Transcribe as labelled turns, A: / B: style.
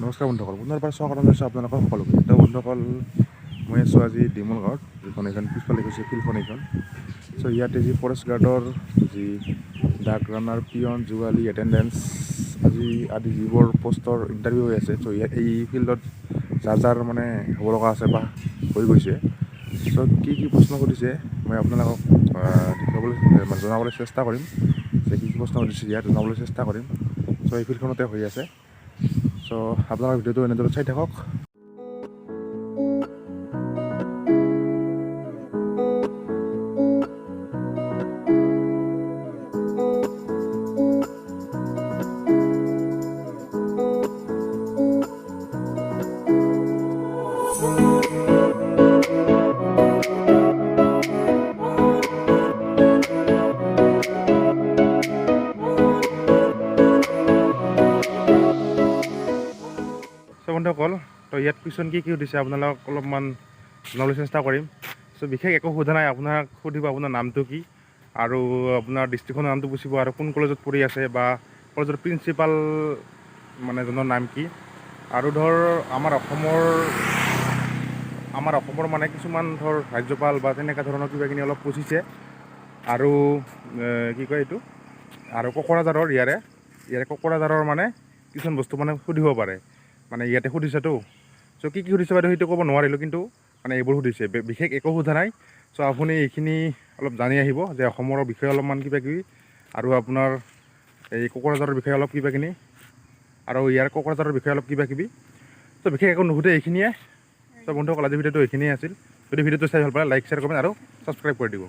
A: নমস্কাৰ বন্ধুসকল, পুনৰবাৰ স্বাগতম জনাইছোঁ আপোনালোকৰ সকলোকে। তো বন্ধুসকল, মই আছোঁ আজি ডিমল গাঁৱত, যিখন এইখন পিছফালে গৈছে ফিল্ডখন এইখন। চ' ইয়াতে যি ফৰেষ্ট গাৰ্ডৰ যি ডাক ৰানাৰ, পিয়ন, যোগালী, এটেণ্ডেঞ্চ আজি আদি যিবোৰ পষ্টৰ ইণ্টাৰভিউ হৈ আছে, চ' ইয়াত এই ফিল্ডত যাৰ যাৰ মানে হ'ব লগা আছে বা হৈ গৈছে, চ' কি কি প্ৰশ্ন সুধিছে মই আপোনালোকক দেখুৱাবলৈ, মানে জনাবলৈ চেষ্টা কৰিম যে কি কি প্ৰশ্ন সুধিছে, ইয়াত জনাবলৈ চেষ্টা কৰিম। চ' এই ফিল্ডখনতে হৈ আছে। চ' আপোনালোকৰ ভিডিঅ'টো এনেদৰে চাই থাকক। চ' বন্ধুসকল, তো ইয়াত কুৱেশ্যন কি কি সুধিছে আপোনালোকক অলপমান জনাবলৈ চেষ্টা কৰিম। চ' বিশেষ একো সোধা নাই। আপোনাক সুধিব আপোনাৰ নামটো কি আৰু আপোনাৰ ডিষ্ট্ৰিক্টখনৰ নামটো পুচিব আৰু কোন কলেজত পঢ়ি আছে বা কলেজৰ প্ৰিন্সিপাল মানে জনৰ নাম কি আৰু ধৰ আমাৰ অসমৰ মানে কিছুমান ধৰ ৰাজ্যপাল বা তেনেকুৱা ধৰণৰ কিবা কিবি অলপ পুচিছে আৰু কি কয় এইটো, আৰু কোকৰাঝাৰৰ ইয়াৰে ইয়াৰে কোকৰাঝাৰৰ মানে কিছুমান বস্তু মানে সুধিব পাৰে, মানে ইয়াতে সুধিছেতো। চ' কি কি সুধিছে বাইদেউ সেইটো ক'ব নোৱাৰিলোঁ, কিন্তু মানে এইবোৰ সুধিছে। বিশেষ একো সোধা নাই। চ' আপুনি এইখিনি অলপ জানি আহিব যে অসমৰ বিষয়ে অলপমান কিবা কিবি আৰু আপোনাৰ এই কোকৰাঝাৰৰ বিষয়ে অলপ কিবা কিবি আৰু ইয়াৰ কোকৰাঝাৰৰ বিষয়ে অলপ কিবা কিবি। চ' বিশেষ একো নুসুধে, এইখিনিয়ে। চ' বন্ধুসকল, আজি ভিডিঅ'টো এইখিনিয়ে আছিল। যদি ভিডিঅ'টো চাই ভাল পালে লাইক, শ্বেয়াৰ, কমেণ্ট আৰু ছাবস্ক্ৰাইব কৰি দিব।